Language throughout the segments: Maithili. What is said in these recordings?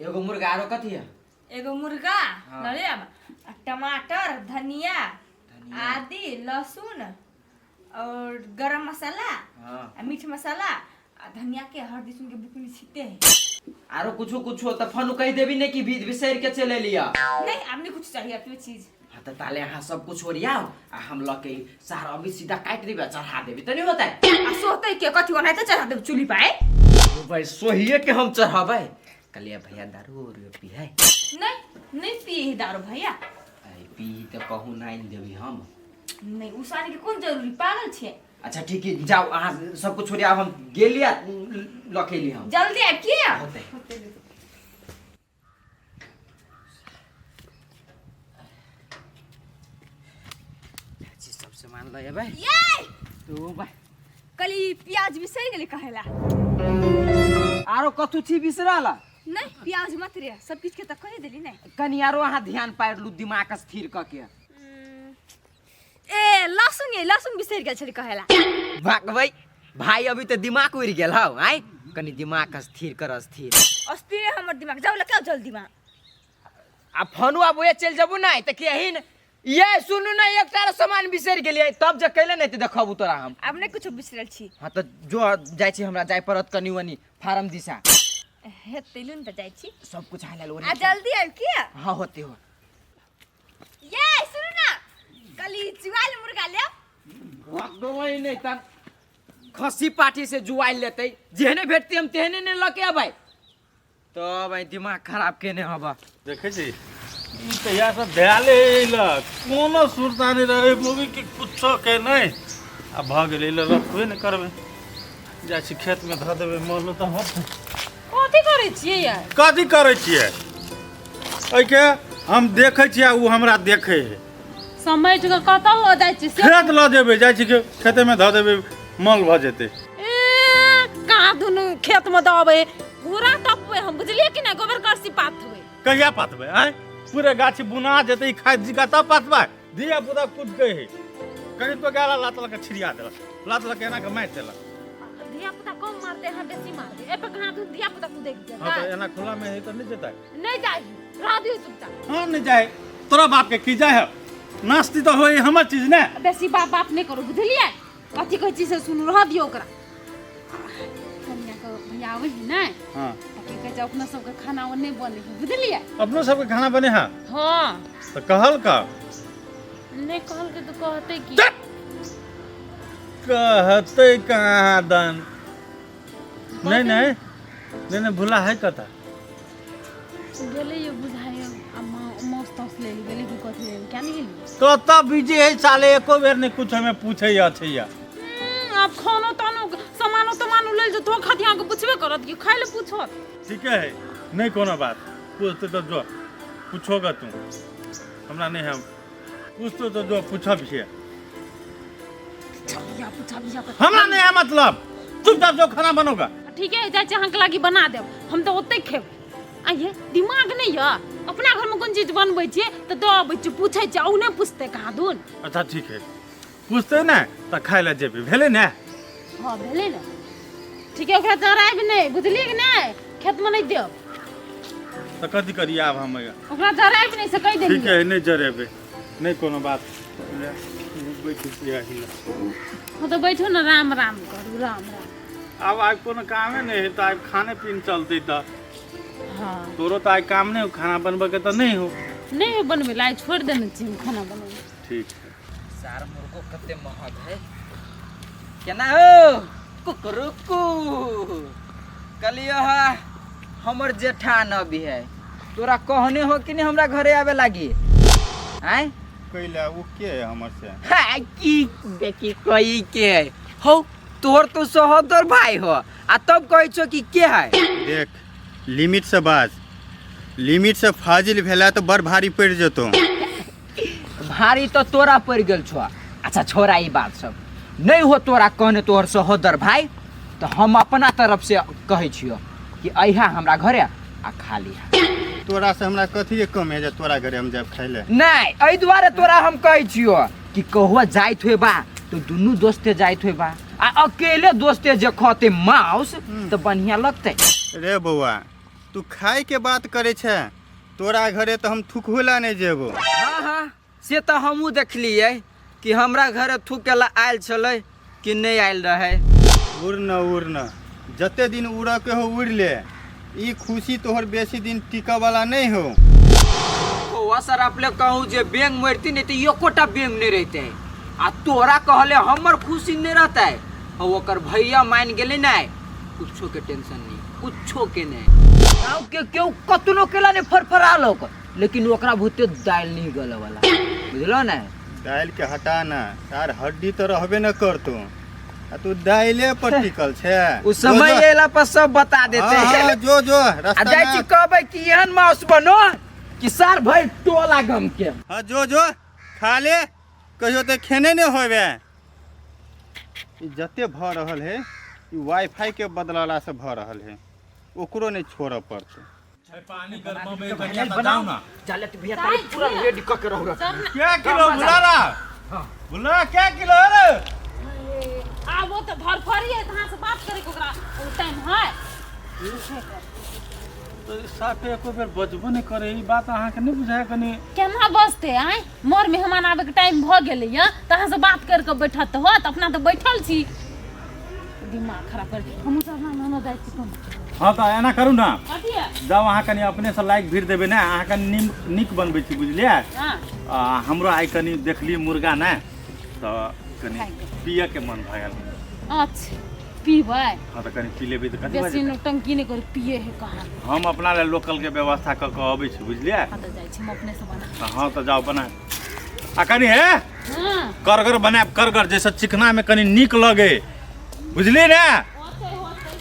एगो मुर्गा आरो कथी है? एगो मुर्गा। हाँ। लऽ लेब आ टमाटर, धनिया, धनिया। आदि, लहसुन और गरम मसाला। हाँ। आ मीट मसाला आ धनिया के हरदी सुन के बुकनी छीते है। आरो कुछो कुछो त फनु कहि देबी ने कि बीज बिसैर के चले लिया। नहीं, अब नहीं कुछ चाहिए अपनी चीज। हाँ त ताले अहाँ सब कुछ ओरियाओ आ हम ल के सार अभी सीधा काटि देबे आ चढ़ा देबे त नहीं होतै? आ सोते के कथी ओनाहिते चढ़ा देब चूल्ही पर आय? ओ भाई, सोहिए के हम चढ़ाबै। कहलिए भैया दारू और पी है? नहीं, नहीं पिए है दारू भैया। आई पी त कहूँ ना आनि देबी हम। नहीं, उसाने के कोन जरूरी, पागल छे? अच्छा ठीक है, जाओ अहाँ सब कुछ छोड़िया, हम गेलिया लखेली हम। जल्दी आब के होतै। होतै। चाची सब सामान लऽ एबै। ये तो भाई कली प्याज बिसरि गेलै कहेला। आरो कथू छी बिसरल? नहीं, प्याज मत रे, सब किछ के तऽ कहि देली नहीं। कनि आरो अहाँ ध्यान पारि लू दिमाग स्थिर कऽ के। ए लहसुन, ये लहसुन बिसरि गेल छलै कहेला। भागबै भाई, अभी तऽ दिमाग उड़ि गेल हौ। आइ कनि दिमाग स्थिर कर, स्थिर। अस्थिर है हमर दिमाग, जाउ लके जल्दी मा। आ फनु आब ओए चलि जबू नहि तऽ केहिन ये सुनू ने, एकटा सामान बिसरि गेलियै तब जे कैले नहि तऽ देखबू तोरा हम। आब नहि कुछो बिसरल छी। हाँ तऽ जो जाइ छी, हमरा जाय पड़त कनि वनी फार्म दिशा। हेतै लून तऽ जाइ छी। सब कुछ हाल आ जल्दी आबि के। हाँ होते हो। ये सुनू ना, कली जुआल मुर्गा लेब। भागबै नहि तन खस्सी पाठी से जुआइल लेतै, जेहने भेटतै हम तेहने ने लऽ के अबै। तब आई दिमाग खराब केने हबा। देखै छी ई तऽ इएह सब धयाले अयलक, कोनो सुरता नहि रहै मूवी के कुछो के नहि। आ भऽ गेलै, लए रखबे नहि करबै, जाइ छी खेतमे धऽ देबै मल तऽ होतै। कथी करै छियै यार? कथी करै छियै? एहिके हम देखै छियै आ ओ हमरा देखै है। समझ कऽ कतऽ लऽ जाइ छियै से? खेत लऽ जेबै, जाइ छी खेतेमे धऽ देबै, मल भऽ जेतै। ए कहाँ दुनू खेतमे दऽ अबै, पूरा टपबै हम, बुझलियै कि नहि? गोबर करसी पाथबै। कहिया पातबै? आँय, पूरे गाछ बुना जेतै, ई खाइत जिका तब पातबै। धिया पुता कुदकै है, कहीं तो गेला लात लऽ कऽ छिड़िया देलक, लात लऽ कऽ एना कऽ मारि देलक। धिया पुता कम मारते, अहाँ बेसी मारते। ए पर कहाँ दुनू धिया पुता कुदैक हाँ तऽ जेतै? एना खुला में है तऽ नहि जेतै। नहि जाइ, रह दियौ चुपचाप। हाँ नहि जाइ, तोरा बाप के की जाइ है? नास्ती तऽ होय हमर चीज ने। बेसी बाप बाप नहि करू, बुझलियै? कथी कहै छी से सुनू, रह दियौ ओकरा। कनिया के भैया आबै है ने? हाँ। तऽ की कहै छै, अपना सबके खाना ओ नहि बनै है, बुझलियै? अपनो सबके खाना बने है? हाँ। तऽ कहल का? नहि कहलकै तऽ कहतै की? कहतै कहाँ दन। नहीं नहीं नहीं नहीं, भूला है कथा। गेलै यो बुझाइ आ माउस ताउस ले गेलै कि कथी ले क्या नहीं गेली। कतऽ बिजी है साले, एको बेर नहीं कुछ हमें पूछे या छै या। आब खानो तानो सामानो तामानो लेल जो तो खाती अहाँके पूछबे करत कि खाइ ले पूछत? ठीके है, नहीं कोनो बात, पूछते तो जो पूछोगा तू, हमरा नहीं हम पूछतो तो जो पूछब छियै। पूछबिया पूछबिया। हमरा नहीं है मतलब, चुपचाप जो खाना बनोगा। ठीक है, जाइ छी, अहाँके लागी बना देब, हम तऽ ओतहि खेबै। आइये दिमाग नहि यऽ? अपना घरमे कोन चीज बनबै छियै तऽ दऽ अबै छियै, पूछै छियै, ओ नहि पूछतै कहाँ दुन। अच्छा ठीक है, पूछते ने तऽ खाय लए जेबी, भेलै ने? हँ भेलै ने, ठीक है। ओकरा जरायब नहि, बुझलियै कि नहि? खेतमे नहि देब। तऽ कथी करियै आब हम? ओकरा जरायब नहि से कहि ठीक देलियै। है, नहि जरेबै, नहि कोनो बात। ले, बैठै छियै अही लए। हँ तऽ बैठू ने, राम राम करू, राम राम। आब आइ कोनो कामे नहि है तऽ आइ खाने पीने चलतै तऽ। हाँ। तोरो तऽ आइ काम नहि हो, खाना बनबऽके तऽ नहि हो? नहि हो बनबै लए, आइ छोड़ि देने छी हम खाना बनबै। ठीक है। सार मुर्गो कते महग है, केना हो कुकरुकू। कहलियो हा हमर जेठान अभी है, तोरा कहने हो कि नहीं हमरा घरे आवे लागी आय? कैला ओ के है हमर से? हाँ, की देखी कोई के है हो, तोहर तो सहोदर भाई हो आ तब कहै छो कि के है। देख, लिमिट से बाज, लिमिट से फाजिल भेला तऽ बड़ भारी पड़ि जेतौ। भारी तो तोरा पड़ गेल छो। अच्छा छोड़ा ई बात सब, नहीं हो तोरा कहने तोहर सहोदर भाई तो हम अपना तरफ से कहै छियो कि अइहा हमरा घरे आ खा लिहा। तोरा से हमरा कथी के कम है जे तोरा घरे हम जायब खाइ लए? नहीं, एहि दुआरे तोरा हम कहै छियो कि कहुआ जाइत होय बा तो दुनू दोस्ते जाइत होय बा, आ अकेले दोस्ते जे खते माउस तो बढ़िया लगतै। रे बौआ, तू खायके बात करै छै, तोरा घरे तऽ हम थुकहो ला नहि जेबो। हाँ हाँ, से तऽ हमहूँ देखलियै कि हमरा घरे थूकेला आयल छलै कि नहि आयल रहै। उड़ न, उड़ न, जते दिन उड़ऽ के हो उड़ ले। ई खुशी तोहर बेसी दिन टिकऽ वाला नहि हो। कौआ सर अपने कहूँ जे बेंग मरती नहीं तो एकोटा बेंग नहीं रहते, आ तोरा कहले हमर खुशी नहीं रहते। आ ओकर भैया मान गेलै नहीं, कुछो के टेंशन नहीं, कुछो के नहीं। गाँव के केहू कतनो केला नहीं फरफरा लोक, लेकिन ओकरा भूते दालि नहीं गले वाला, बुझलो ने? दालि के हटा ना सार, हड्डी तऽ रहबे न करतो आ तू दाइले पर टिकल छै। उ समय जो, जो। अयला पर सब बता देते। हाँ, हाँ, जो जो आ रास्ता जाइ छी में। कहबै कि एहन माउस बनो कि सार भरि टोला गम के। हाँ, जो जो, खा ले, कहियो तऽ खेने नहि होबे। ई जते भऽ रहल है ई वाईफाई के बदलला से भऽ रहल है, ओकरो नहि छोड़ऽ पड़तै। पानी गर्म में बताओ ना। चल भैया, तारे पूरा रेडी कऽ के रहू। क्या किलो बुलारा बुलारा, क्या किलो है रे? आब ओ तऽ धरफड़ी है, अहाँ से बात करे के ओकरा ओ टाइम है। तो साफे एको बेर बजबो नहि करे, ई बात अहाँके नहि बुझाय कनि? केना बजते आय? मोर मेहमान आबे के टाइम भऽ गेलै या तऽ अहाँ से बात कर के बैठत हो तऽ अपना तऽ बैठल छी, दिमाग खराब कर। हमहूँ सब अपना ननद जाइ छी कोनो। हँ, तऽ एना करू ने। कथी है? जाउ, अहाँ कनि अपनेसँ लाइक भीड़ देबै ने, अहाँ कनि नीक बनबै छी, बुझलियै? हँ। आ, हमरो आइ कनि देखली मुर्गा ने तऽ कनि पियके मन भऽ गेल। अच्छा, पीबै? हँ, तऽ कनि पी लेबै तऽ कथी भऽ बेसी जेतै? नौटंकी नहि करू, पिए है कहाँ। हम अपना लए लोकलके व्यवस्था कऽ कऽ अबै छी, बुझलियै? हाँ, तऽ जाइ छी हम अपने से बना। तऽ हँ, तऽ जाउ बना आ कनि हे हँ। करगर बनायब, करगर, जाहिसँ चिकनामे कनि नीक लगे, बुझलियै ने? होतै, होतै।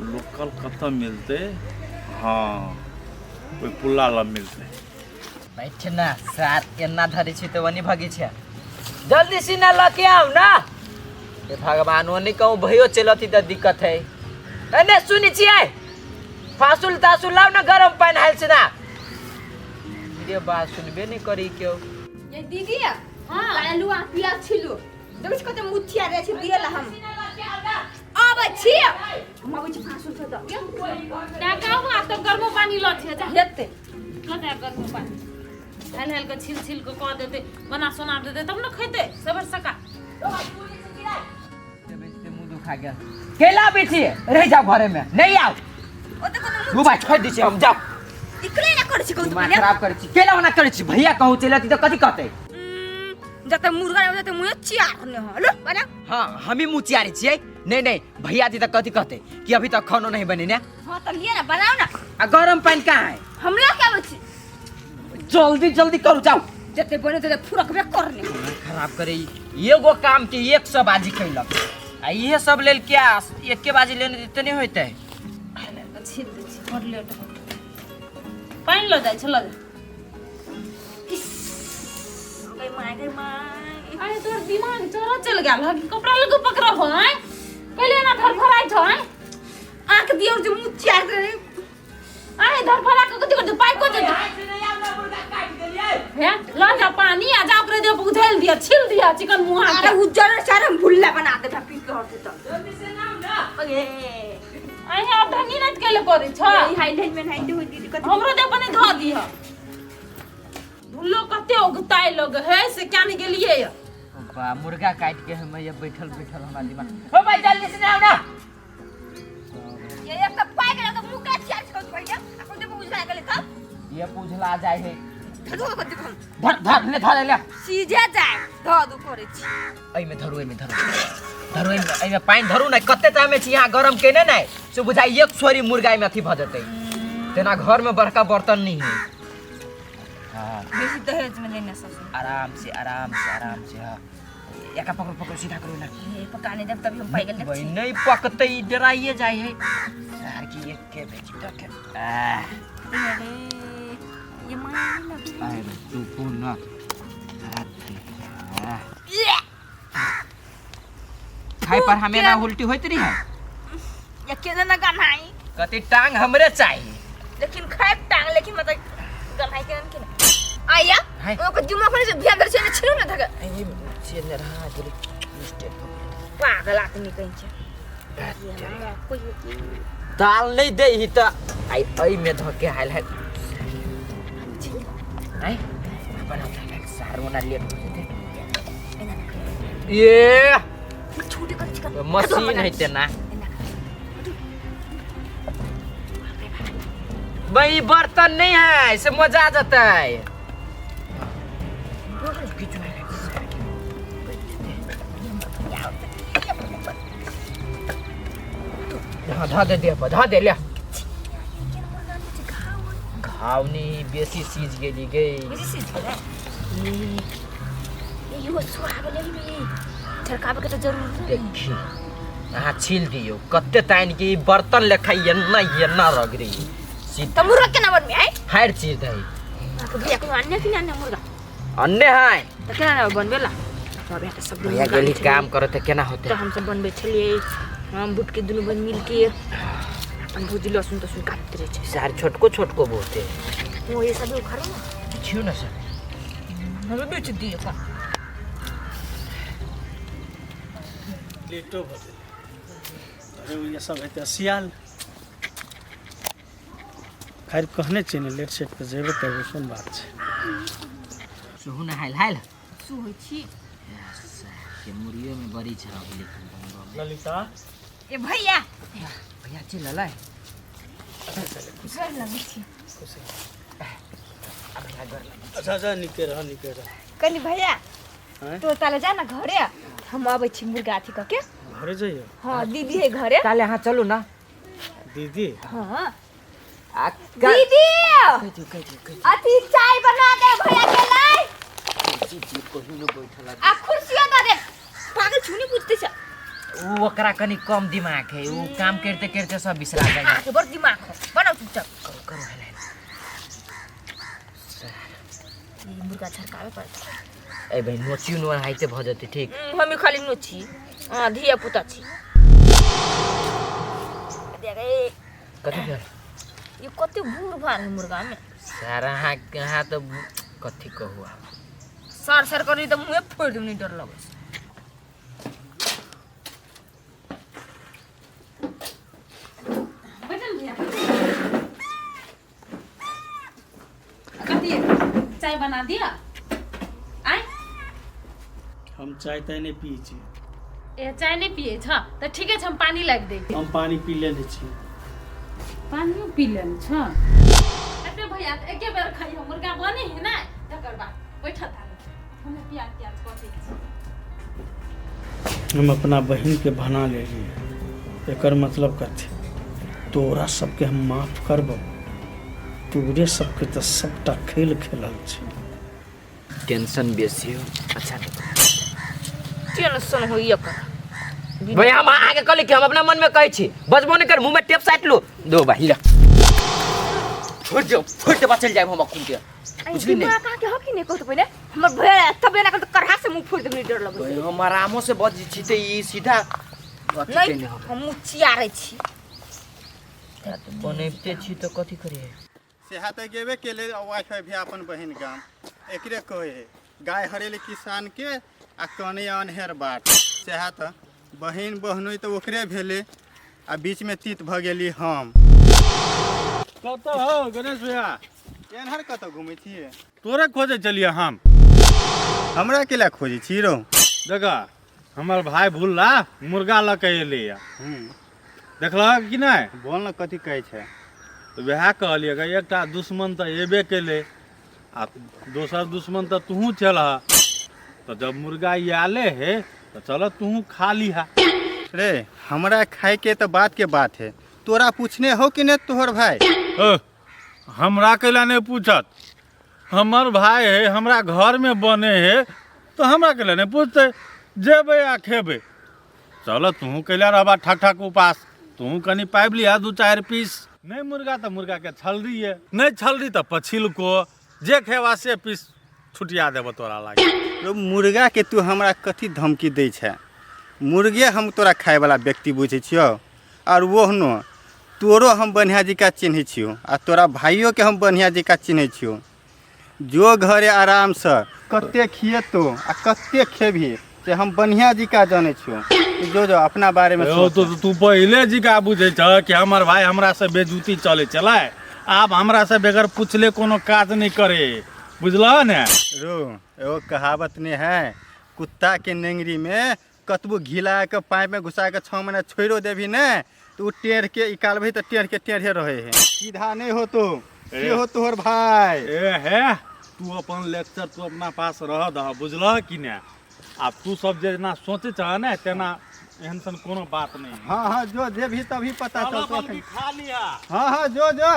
लोकल कतऽ मिलतै? हँ, ओहि पुल्ला लग मिलतै। बैठ ना सार, एना धरे छी तऽ ओनी भगी छै। जल्दी सीना लऽ के आउ ना। हे भगवान, ओनी कहूँ भयो चलती तऽ दिक्कत है। एने सुनी छियै, फासुल तासुल लाउ ना, गरम पानि हाल से ना। रे बात सुनबे नहीं करी केओ। ये दीदी। हाँ, आलू आ प्याज छिलू। देखै छी कते मुठिया रहै छै, दियल हम आबै छी, हम आबै छी। फांसुल से दऽ टाका हुआ तऽ गर्मो पानी लऽ छियै, जा। हेतै। लऽ जा गर्मो पानी। हाल हाल के छील छील के कऽ देतै, बना सोना देतै तब ने खैतै सबर सका। मुँह दुखा गेल। केला आबै छी? रहि जाउ घरे में, नहीं आउ। ओते कोनो दू भाई छोड़ि दै छी हम, जाउ। निकले ना करै छी कहू। दिमाग खराब करै छी, केला ओना करै छी? भैया कहूँ चलि अती तऽ कथी कहतै? जते मुर्गा रहै तते मुँह चियार ने हो लो बना। हाँ, हम ही मुँह चियारी छियै। नहीं नहीं, भैया जी तऽ कथी कहतै कि अभी तक खानो नहीं बने ने। हाँ, तऽ लिए ना, बनाओ ना। आ गरम पानि कहाँ है? हम लऽ के आबै छी। जल्दी जल्दी करू, जाउ। जते बने तते फुरकबे करने। खराब करे ई। एगो काम के 100 बाजी कैलक आ इहे सब लेल क्या एके बाजी लेने देते नहीं होते। छील दै छी, बड़ लेट हो। पानि लऽ जाइ छै, लऽ जा। गई माय, गई माय। अरे, तोर दिमाग चोरा चल गेल ह कि कपड़ा लगे पकड़ हो? आय, पहिले एना धरफड़ाइ छौ? आय। आंख दियो जे मुँह चियार रहे। आय, धरफड़ा के कथी करतै? पाइ को जेतै हे, लऽ जा पानी आ जा, ओकरे देह पर उझेल दिया, छील दिया चिकन मुहा अरे के। उज्जर सारे हम भुल्ला बना दे पी के हटे तो अगे। आय, आब ढंगी नहि कैले करै छ। यही हाई लाइन में नहीं हो दीदी, कथी? हमरो देह पर नहि धऽ दिह। भुल्लो कते उगताइ लोग है से क्या नहीं गेलियै या। बा, मुर्गा काट के हम ये बैठल बैठल हमरा दिमाग हो। भाई, जल्दी से आओ ना। ये एक तो पाइ के तो मुँह का चियार छै भैया, अपन देह उजला गेलै तब। ये पूछला जाय है। धरू को देखो। धर धर ले, धर ले। सीधे जाए धऽ दू करै छी। एहिमे धरू, एहिमे धरू, धरू, एहिमे, एहिमे पानि धरू ने। कते टाइम छी यहाँ गरम केने ने से बुझाइ एक छोरी मुर्गा एहिमे अथी भऽ जेतै। तेना घर में बड़का बर्तन नहीं है। हाँ। बेसी दहेज में लेने ससुर। आराम से, आराम से, आराम से। हाँ, एका पकड़ो, पकड़ो, सीधा करू ना। ये पकाने देब तभी हम पाइ गेल। भाई, नहीं पकते ई डराइए जाय है यार कि एक के बेची तक आह। ये माय लगे। अरे तू पुनः खाय पर हमें ना उल्टी होइत रही है। ये केना ना गन्हाई। कति टांग हमरे चाहिए। लेकिन खाए टांग, लेकिन मतलब गन्हाई केना केना आया। हाय। ओकर जुमा खोले से भिया से छिलो ना धक। ए से ने रहा गेलै मिस्टेक हो गेलै। पागल आदमी कहीं छै। दाल नहीं दे ही त आई एहिमे धऽ के हाल हाल आइ बनाउ सार ओना लेट हो जेतै। ये छोटे कर चिकन मशीन है तेना भाई, बर्तन नहीं है, इसे मजा आ जाता है। हाँ, धा दे दे धा दे ले। घाव नहीं, बेसी सीज गेली गई। बेसी सीज गेलै। इहो सुहा गेलै ने, छड़काबे के तऽ जरूर नहीं। देखी, अहाँ छील दियौ कते तानि के ई बर्तन लेखा एना एना रगड़ी। तऽ मुर्गा केना बनबे आइ? हारि चीज दही। अहाँके भैया कोनो अन्य कि नहि मुर्गा? अन्ने है। तऽ केना ने बनबे ला? भैया तऽ सब भैया गेली काम करे तऽ केना होतै? तऽ हमसब बनबै छलियै, हम बुटके दुनू बहिन मिलके अपन भौजी लहसुन तहसुन काटैत रहै छै। सार छोटको छोटको बहुते। ओ ये सब उखाड़ो ना। छियौ ने सर। हम बेच दिए का। लेटो भऽ गेलै। अरे ओ ये सब हेतै सियाल। खैर कहने छियै ने लेट सेट पे जेबै तब कोन बात छै। सुहू ने हाल हाल। सुहै छी। के मुड़ियो में बड़ी छाव लेकिन बनबऽ। ललिता। ए भैया। भैया चिल्ललै। गोर लगै छी। अच्छा अच्छा, निके रह निके रह। कहली भैया आँय? तो ताले जा ना घरे, हम अबै छी मुर्गा अथी कऽ के। घरे जइयो? हाँ दीदी है घरे। ताले अहाँ चलू ना। दीदी? हाँ। आ दीदी कहि दियौ कहि दियौ कहि अथी चाय बना दे भैया के लाई। दियौ, कहियो ने बैठल। आ कुर्सियो दऽ दे। पागल छू नहीं बुझते छ। उ ओकरा कनी कम दिमाग है, उ काम करते करते सब बिसरा जाए। अहाँके बड़ दिमाग हो, बनाउ चुपचाप। करू करू हेले। ई मुर्गा छड़काबे पड़तै। ए भाई नोचियो नो हाइते भऽ जेतै ठीक। हमी खाली नोची, हाँ धिया पुता छी। देख ए कथी भेल? ई कते भूर भार है मुर्गा में। सारा अहाँ अहाँ तऽ कथी कहू आब। सर सर करी तऽ मुँहे फोड़ि देब, नहीं डर लगै छै। बैठल भैया कथी चाय बना दिया आय? हम चाय ताय नहि पियै छी। ए चाय नहि पियै छ तऽ ठीके छै, हम पानी लाबि दै छी। हम पानी पी लेने छी। पानियो पी लेने छ? एते भैया तऽ एके बेर खइहो, मुर्गा बने है ना तकर बाद बैठत आब। हमे प्याज त्याज कटै छी। हम अपना बहिनके बना लेलियै, एकर मतलब कथी? तोरा सबके हम माफ करबौ? तोरे सबके तऽ सबटा खेल खेलल छै। टेंशन बेसी हो। अच्छा टेंशन होइए कर। भैया हम आगे कहली कि हम अपना मन में कहै छी, बजबो नहीं कर, मुंह में टेप साटि लो दो भाई ला छोड़ दो छोड़ दे, बचल जाए हम अखुन के। बुझली नहीं? दिमाग अहाँके हो कि नहि कहू तऽ पहिले? हमर भैया तबे ना तऽ करहा से मुँह फोड़ि देब, नहीं डर लगै भाई हम आरामो से बजै छी तऽ ई सीधा अथी नहीं केने हम। हम मुँह चियारै छी। बनैबते छी तऽ कथी करियै? सेहा तऽ गेबे केले वाईफाई भी अपन बहिन गाम। एकरे कहै है गाय हरेले किसान के आ कने अनहेर बाट। सेहा तऽ बहिन बहनोई तऽ ओकरे भेलै आ बीच में तीत भऽ गेली हम। कतऽ हो गणेश भैया? एन्हर कतऽ घुमै छियै? तोरे खोजै छलियै हम। हमरा केला खोजै छी रौ? देख हमर भाई भुल्ला मुर्गा लऽ के एलैया। देखलहक कि नहि? बोल ने कथी कहै छै। तऽ वएह कहलियै गे, एकटा दुश्मन तऽ एबे केलै आ दोसर दुश्मन तऽ तुहूँ छलह, तऽ जब मुर्गा ई आले हे तऽ चल तुहूँ खा लिहा। रे हमरा खायके तऽ बात के बात है, तोरा पूछने हो कि नहि तोहर भाई? ओ, हमरा कैला नहि पूछत? हमर भाई है, हमरा घर में बने है तऽ हमरा कैला नहि पूछतै? जेबै आ खेबै। चल तुहूँ कैला रहबा ठक ठक उपास, तुहूँ कनि पाबि लिहा दू चारि पीस। नहि मुर्गा तऽ मुर्गा के छलरी है, नहि छलरी तऽ पछिलको, जे खेबा से पीस छुटिया देबो तोरा लागे। रो मुर्गा के तू हमरा कथी धमकी दै छै? मुर्गे हम तोरा खायवला व्यक्ति बुझै छियौ, और ओहनो तोरो हम बढ़िया जकाँ चिन्है छियौ आ तोरा भाइयोके हम बढ़िया जकाँ चिन्है छियौ। जो घरे आरामसँ कते खिएतो आ कते खेबही से हम बढ़िया जकाँ जानै छियौ। तू जो जो अपना बारे में यौ सोच। तो तू पहिले जिका बुझै छ कि हमर भाई हमरा से बेजूती चले चलै, आब हमरा से बगैर पूछले कोनो काज नहीं करे, बुझलह ने? रो एगो कहावत ने है, कुत्ता के नेंगरी में कतबो घिला के पाइप में घुसा के 6 महीना छोड़ो देबी ने तो उ टेढ़ के निकालबही तो टेढ़ के टेढ़े रहे है, सीधा नहीं हो तो के हो तोहर भाई। ए हे, तू अपन लेक्चर तू अपना पास रह दह, बुझलह कि ने? आब तू सब जेना सोचे छह ने तेना एहन सन कोनो बात नहीं। हाँ हाँ, जो जे भी तभी पता चल चलतो। बल्कि खा लिहा। हाँ हाँ, जो जो।